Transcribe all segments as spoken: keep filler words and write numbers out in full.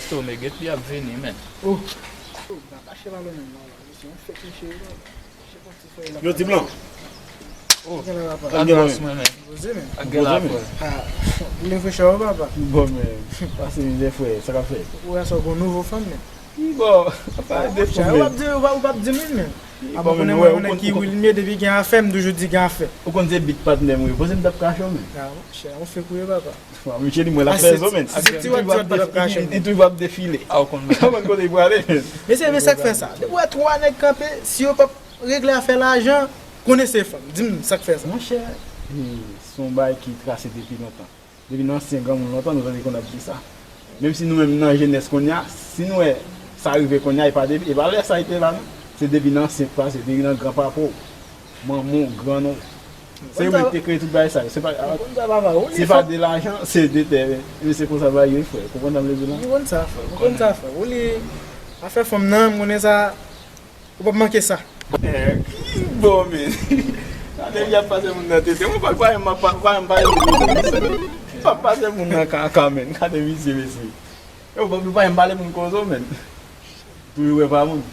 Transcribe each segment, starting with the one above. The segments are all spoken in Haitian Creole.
Tome, get li ap vini, men. Oh. Oh, pa kache pa lwen menm, non, non. Mesye, yon fèk mesye, non. Yo, ti blan. Oh, gen la, papa. Ak bòs mwen, men. Poze, men. Ak gen la, frè. Ah, boule frechè, wi, papa. Bon, men, pase mizè, frè, sa k ap fèt? Ou wè sa, gon nouvo fanm, men. Bon, pa de fanm, men. Ou p ap di, ou p ap, ou p ap di moun, men. Bon, men, ou wè, ou konn, ou konn. Wilmie, depi gen afè, m toujou di gen afè. Ou konn se bit patnè m, wi. Poze m t ap kache w, men. Ah, monchè, ou fèk ou ye, papa. Misye li mwen l ap fè zo, men. Li toujou ap, li toujou ap defile. A, ou konn. Ou konn kote li prale, men. Mesye, men sa k fè sa. Depi w wè twa nèg kanpe, si yo p ap regle afè lajan, konnen se fanm. Di m sa k fè sa. Monchè, se yon bagay ki trase depi lontan. Depi nan ansyen granmoun lontan, nou tande konn ap di sa. Menm si nou menm nan jenès kounye a, si nou wè sa rive kounye a, e pa depi, e pa lè sa rete la, non. Se depi nan ansyen pase, depi nan granpapa w. Manman w, grann ou. Se yo menm ki te kreye tout bagay sa yo. Se pa, se pa de lajan, se de tè. Men se konsa bagay yo ye, frè. Konprann sa m vle di la? Ou konn sa, frè. Ou konn sa, frè. Ou li afè fanm nan, m konnen sa. Ou p ap manke sa. Eh, bon, men. Gade, y ap pase moun nan tete. Mwen pa kwè m pa, kwè m pa, pa pase moun nan kaka, men. Gade misye, mesye. Yo, bon, nou pa janm pale moun kozo, men. Tou yo wè pa moun.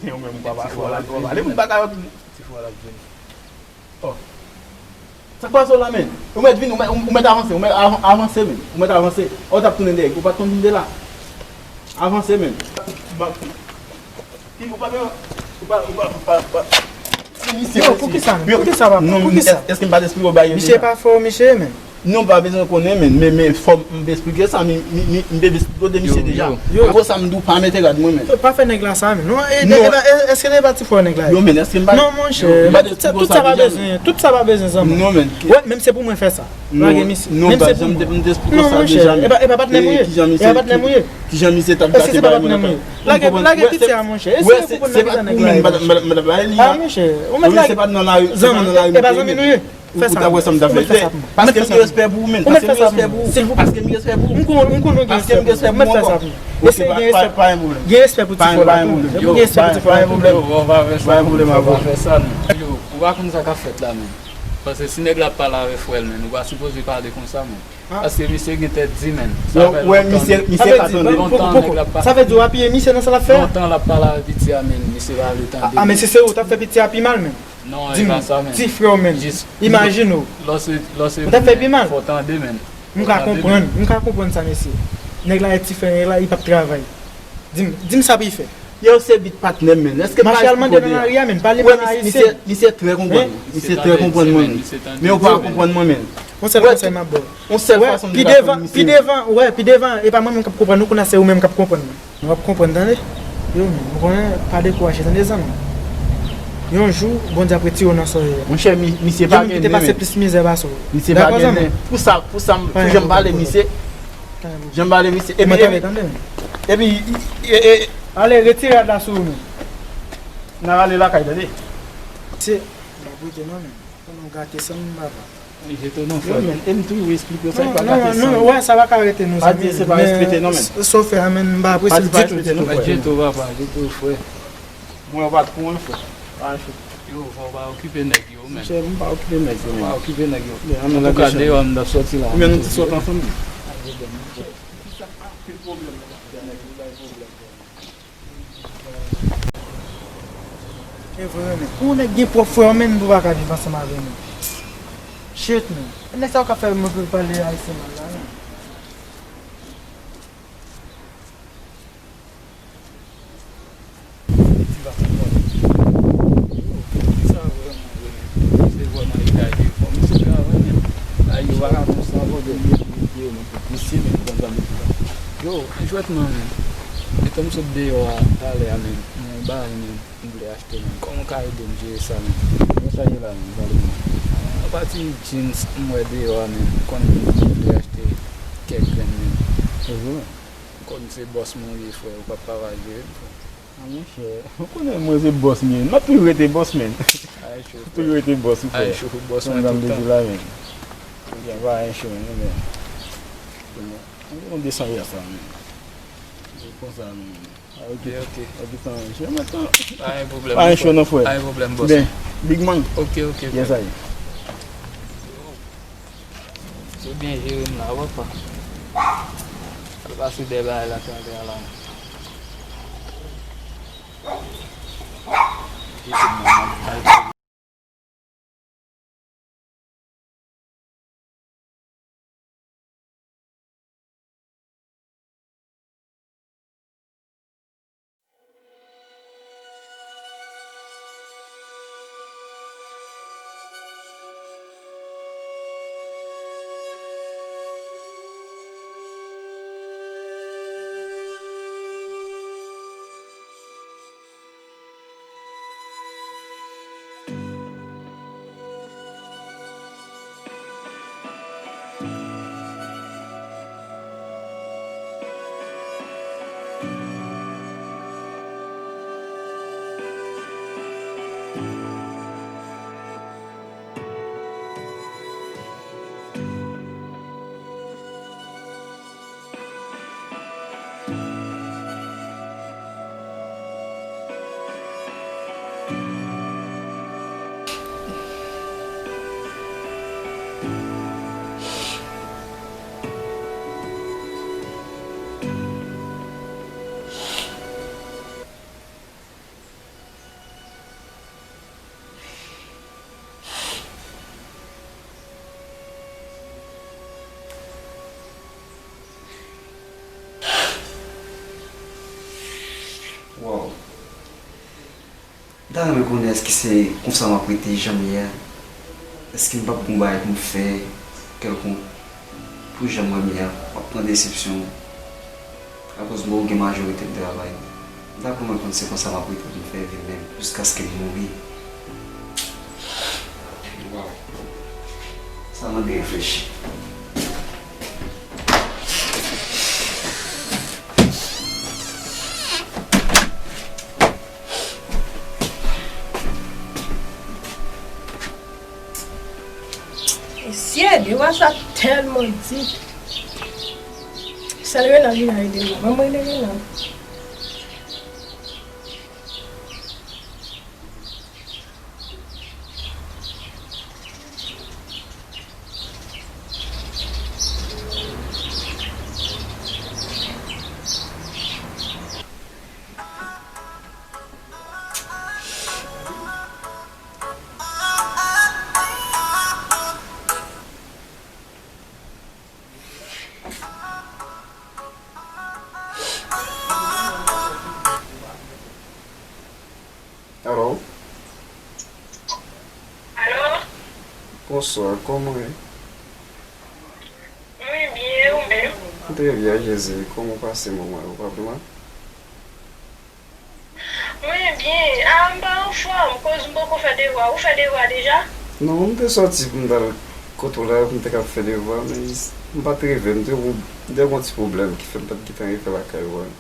Yo menm, papa, fò la, pale moun pa kayòt. Ti fò la vini. Oh. Sa k pase w la, men? Ou mèt vini, ou mèt, ou mèt avanse, ou mèt avan-, avanse, men. Ou mèt avanse. Oh, w t ap tounen dèyè, ou pa t konn vin de la. Avanse, men. Ou pa, ou pa, ou pa, ou pa. Yo, poukisa, men? Poukisa, papa? Poukisa? Èske m pa t esplike w bagay yo deja? Misye pa fè w, misye, men. Non, pa bezwen konnen, men, men, men fò m esplike sa, mi, mi, mi, m te esplike w de misye deja. Yo, yo. Apre sa, m di w pa mete rad mwen, men. Yo, pa fè nèg la sa, men. Non, e, e, e, èske se pa ti frè nèg la ye? Non, men, èske m pa... Non, monchè, tout sa, tout sa pa bezwen, tout sa pa bezwen, zanmi. Non, men. Wè, menm se pou mwen fè sa. Lage misye. Non, menm se pou mwen. Non, monchè, e pa, e pa patnè m ou ye. E pa patnè m ou ye. Kijan misye t ap gate bagay mwen nan kay? Lage, lage piti a, monchè. Eseye konprann nan kijan nèg la ye, monchè. Ah, monchè, ou mèt lage. Zanmi, e pa zanmi nou ye. Fè sa pou mwen. Ou ta wè sa m ta fè. Paske m gen respè pou ou, men. Paske m gen respè pou ou. Paske m gen respè pou ou. M konnen, m konnen ou gen respè pou mwen. Ou mèt fè sa pou mwen. Eseye gen respè. Pa gen pwoblèm. Gen respè pou ti frè la. Gen respè pou ti frè la. Pa gen pwoblèm. Yo, ou pa konn sa k ap fèt la, men. Paske si nèg la ap pale avèk frè l, men, ou pa sipoze pale konsa, men. Paske misye gen tèt di, men. Sa fè lontan, lontan nèg la ap pale. Sa vle di w apiye misye nan sa l ap fè a? Lontan l ap pale avèk piti a, men, misye pa vle tande. Ah, men si se ou, w t ap fè piti a pi mal, men. Non, e pa sa, men. Di m, ti frè w, men. Imajine w. Lòske, lòske ou t ap fè pi mal. Fò tande, men. M ka konprann, m ka konprann sa, mesye. Nèg la e ti frè, nèg la, li p ap travay. Di m, di m sa pou l fè. Yo, se bit patnè m, men. Èske m pa esplike w deja? Mache al mande nan lari a, men. Pale m an ayisyen. Misye, misye trè konprann. Misye trè konprann mwen, men. Men ou pa konprann mwen, men. Yon sèl konsèy m ap ba w. Yon sèl fason m te ka konn misye. Pi devan, pi devan, wè, pi devan, e pa mwen menm k ap konprann ou, kounye a se ou menm k ap konprann mwen. Ou ap konprann, tande? Yo, men, ou konnen, pa dekouraje, tande, zanmi. Yon jou, Bondye ap retire w nan sa w ye a. Monchè, mi-, misye pa gen nen, men. Gen moun ki te pase plis mizè pase w. Misye pa gen nen. Pou sa, pou sa, pou jan m pale misye. Jan m pale misye. Epi, epi, e, e, ale, retire rad la sou ou, men. N a rale lakay, tande? Se, m ap rete non, men. Konnen w gate san m, papa. Li jete w nan frè. Yo, men, e m toujou esplike w sa, e pa gate san m. Non, non, non, wè, sa pa ka rete non, zanmi. Pa di se pa respekte non, men. S-, sa w fè a, men, m pa apresye l ditou, ditou, frè. Jete w, papa, jete w, frè. Mwen, w pa t pou mwen, frè. Pa cho. Yo, fò w pa okipe nèg yo, men. Monchè, m pa okipe nèg yo, men. Pa okipe nèg yo. Antouka, deyò a, m t ap sòti la. Ou menm, nou te sot ansanm. E vre, men. Pou yon nèg gen pwòp frè w, men, pou w pa ka viv ansanm avè l, men. Shit, men. Nèg sa yo ka fè mwen pale ayisyen mal la, men. Ti va konprann. Yo, sa vrèman vre, men. Se vrèman egare. Fò misye travay, men. Ay, yo pa ka konsa, bòdè. Misye, men, konn sa misye la. Yo, jwèt, man, men. Etan m sot deyò a, talè a, men. Mwen, bagay, men. M vle achte, men. Kòman w ka ede m jere sa, men? Mwen, sa ye la, men, pale mwen. Yon pati jeans m wè deyò a, men. M konnen m vle achte kèk grenn, men. E vre, men. M konn se bòs mwen ou ye, frè. Ou p ap pa va jere m, frè. A, monchè, ou konnen mwen se bòs m ye. M ap toujou rete bòs, men. Ay, cho, frè. Toujou rete bòs, frè. Ay, cho, bòs mwen toutan. Konn sa m vle di la, men. Ebyen, pa gen cho, men. Mwen desann yè swa, men. Se konsa, men. Ah, ok. Ok, ok. Ok, tan, je mwen tan. Pa gen pwoblèm, pa gen cho non, frè. Pa gen pwoblèm, bòs. Ben, big man. Ok, ok, frè. Yes, I. Ou byen jere m la, papa. Al pase de bagay la, tande a la. Kite m nan, m ap Wow. M ta renmen konnen èske se konsa m ap rete jan m ye a? Èske m p ap gen yon bagay pou m fè kèlkonk? Pou jan m wè m ye a, m ap pran desepsyon. Akoz m poko gen majorite m travay. M ta renmen konn se konsa m ap rete pou m fè vi m menm, jiskaske m mouri. Waw. Sa mande reflechi. Mesye, dewa sa tèlman di. Sèl Renal vin ede m. Ban m rele Renal. Alo? Alo? Bonswa, kòman w ye? Mwen byen, ou menm? Mwen trè byen, Jezi. Kòman w pase moman yo? Ou pa pi mal? Mwen byen. A, m pa anfòm, koz m poko fè devwa. Ou fè devwa deja? Non, m te sòti pou m t al kote w la, pou m te ka fè devwa, men m pa t rive. M te, m te gen yon ti pwoblèm ki fè m pa t gentan rive lakay ou an.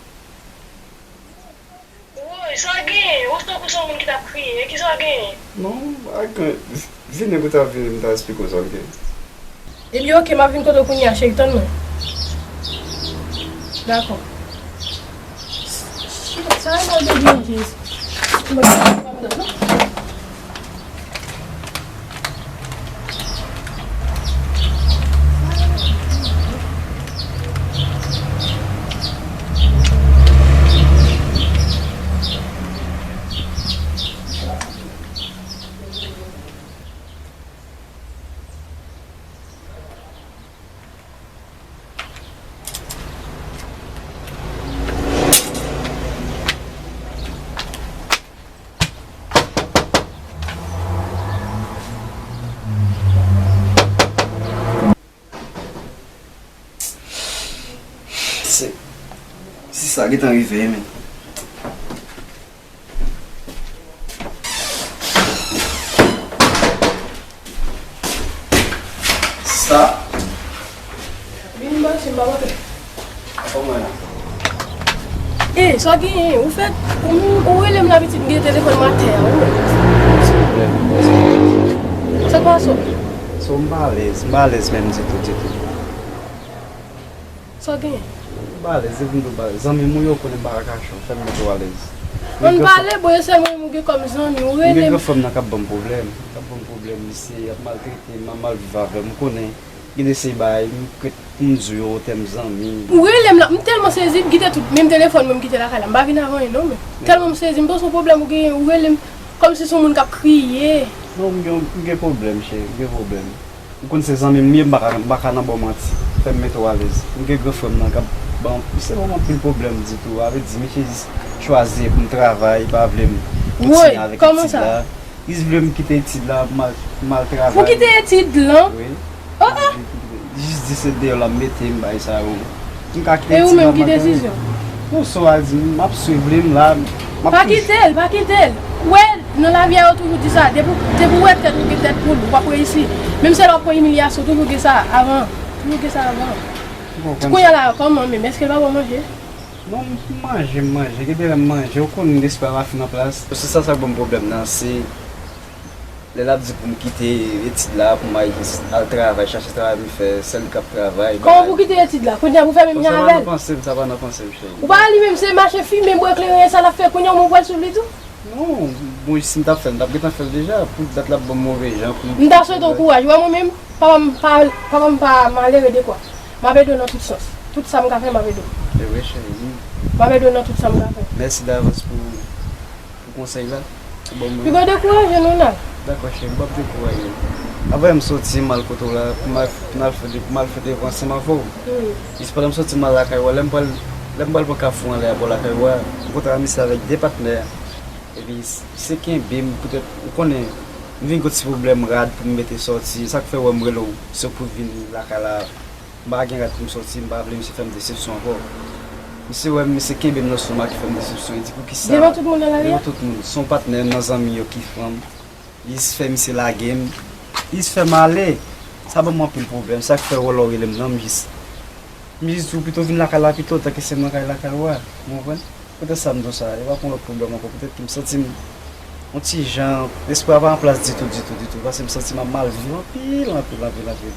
Woy, sa w genyen? Ou tankou se yon moun ki t ap kriye. Kisa w genyen? Non, ak, vini pou ta vini, m ta esplike w sa w genyen. Ebyen, oke, m ap vin kote w kounye a, cheri, tann mwen. Dakò. Shit, sa e mwen deblije. Mwen pa nan non. Se, se sa gentan rive, men. Sista? Vin pase, m pa montre. Kòman? E, sa w genyen? Ou fèt, ou, ou rele m labitit m gen telefòn m atè a, wi. Silvouplè, silvouplè. Sa k pase w? So, m pa alèz, m pa alèz menm ditou, ditou. Sa w genyen? M pa alèz, se pou m di w m pa alèz. Zanmi m ou yo konnen m pa ka kache w, fè m mete w alèz. Ann pale, bon, e sèl mwen menm ou gen kòm zanmi, ou rele m. M gen granfrè m nan k ap ban m pwoblèm, k ap ban m pwoblèm, misye ap maltrete m, ap mal viv avè m, ou konnen. Kite se bay, m kret pou m di w yo, tèm zanmi. Ou rele m la, m tèlman sezi, m kite tout, menm telefòn mwen m kite lakay la, m pa vin avè anyen non, men. Tèlman m sezi, m panse yon pwoblèm ou genyen, ou rele m kòmsi se yon moun k ap kriye. Non, m gen, m gen pwoblèm, cheri, m gen pwoblèm. Ou konn se zanmi m li ye, m pa ka, m pa ka nan ba w manti. Fè m mete w alèz. M gen gran frè m nan k ap ban m, se ban m anpil pwoblèm ditou. A vle di, misye jis chwazi pou m travay, pa vle m kontinye avèk etid la. Li vle m kite etid la pou m al, pou m al travay. Ou kite etid lan? Wi. Oh, oh. Li jis di se deyò l ap mete m, bagay sa yo. M ka kite etid la, m al travay. E ou menm, ki desizyon? Non, sa w al di m, m ap swiv li, m la, m ap toujou. Pa kite l, pa kite l. Ou wè, nan lavi a, yo toujou di sa, depi, depi w wè tèt ou gen tèt pou ou, w ap reyisi. Menm si w ap pran imilyasyon, toujou gen sa avan. Toujou gen sa avan. Kounye a la, kòman menm? Èske l pa ba w manje? Non, m manje, m manje. Gen de lè m manje, ou konnen lespri a pa fin an plas. Se sa, sa k ban m pwoblèm nan, se lè l ap di pou m kite etid la, pou m al, al travay, chache travay pou m fè, sèl li k ap travay. Kòman pou kite etid la? Kounye a pou fè menm jan avè l? Sa pa nan panse m, sa pa nan panse m, cheri. Ou pa li menm se mache fimen, bwè kleren, sa l ap fè kounye a, ou pral swiv li tou? Non, bon, si m t ap fè l, m t ap gentan fè l deja. Pou dat l ap ban m move jan, pou m... M ta swete w kouraj. Ou wè mwen menm, papa m pa, papa m pa malere de kwa. M ap ede w nan tout sans. Tout sa m ka fè, m ap ede w. Se vre, cheri. M ap ede w nan tout sa m ka fè. Mèsi davans pou, pou konsèy la. Bon, mwen... Piga dekouraje nou, Nal. Dakò, cheri, m p ap dekouraje. Apre m soti, m al kote w la, pou m al, pou m al fè de, pou m al fè devwa ansanm avè w. Jis pandan m soti, m al lakay ou a, lè m pral, lè m pral pran kafou anlè a bò lakay ou a, m kontre a misye avèk de patnè. Epi, misye kenbe m, poutèt, ou konnen, m vin gon ti pwoblèm rad pou m mete sòti, sa k fè w wè m rele w, se pou vin lakay la. M pa gen rad pou m sòti, m pa vle misye fè m desepsyon ankò. Misye wè m, misye kenbe m nan sou m a ki fè m desepsyon. Li di, "Poukisa?" Devan tout moun nan lari a? Devan tout moun. Se yon patnè m nan zanmi yo ki pran m. Li jis fè misye lage m. Li jis fè m ale. Sa ban m anpil pwoblèm. Sa k fè wè lè w rele m nan, m jis, m jis di w pito vin lakay la pito, tanke se mwen k al lakay ou a. Ou konprann? Poutèt sa m di w sa, e pa pou yon lòt pwoblèm ankò. Poutèt ke m santi m yon ti jan, lespri a pa an plas ditou, ditou, ditou. Paske m santi m ap mal viv anpil, anpil, anpil, anpil.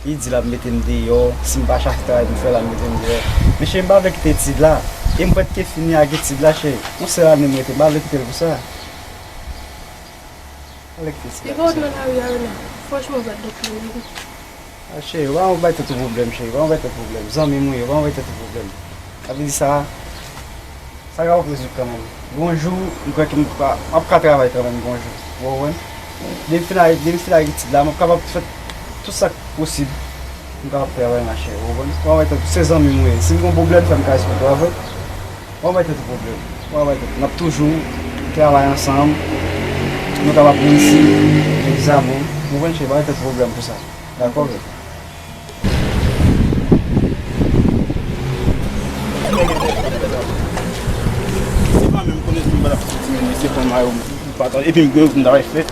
Li di l ap mete m deyò, si m pa chache travay pou m fè, l ap mete m deyò. Men cheri, m pa vle kite etid la. E m prèske fini ak etid la, cheri. Yon sèl ane m rete, m pa vle kite l pou sa. M pa vle kite etid la pou sa. Li pa nan lari a, Renal. Franchman, ou pa t dòk li, wi. A, cheri, ou pa anvoye tèt ou pwoblèm, cheri. Ou pa anvoye tèt ou pwoblèm. Zanmi m ou ye, ou pa anvoye tèt ou pwoblèm. Sa vle di sa, sa ka ap rezoud kanmenm. Gon jou, m kwè ke m pa, m ap ka travay kanmenm gon jou. Ou konprann? Depi m fin ak, depi m fin ak etid la, m ap kapab fè tout sa k posib pou m kapab travay, machè. Ou konprann? Ou pa anvoye tèt ou, se zanmi m ou ye. Si m gon pwoblèm, fè m ka esplike w, pa vre? Ou pa anvoye tèt ou pwoblèm. Ou pa anvoye tèt ou. N ap toujou travay ansanm. Nou kapab reyisi egzamen. Ou konprann, cheri? Pa anvoye tèt ou pwoblèm pou sa. Dakò, bebe? Se pa menm konnen si m pa t ap fè ti moun, se pran mayo m pa t, epi m kwè m ta fè.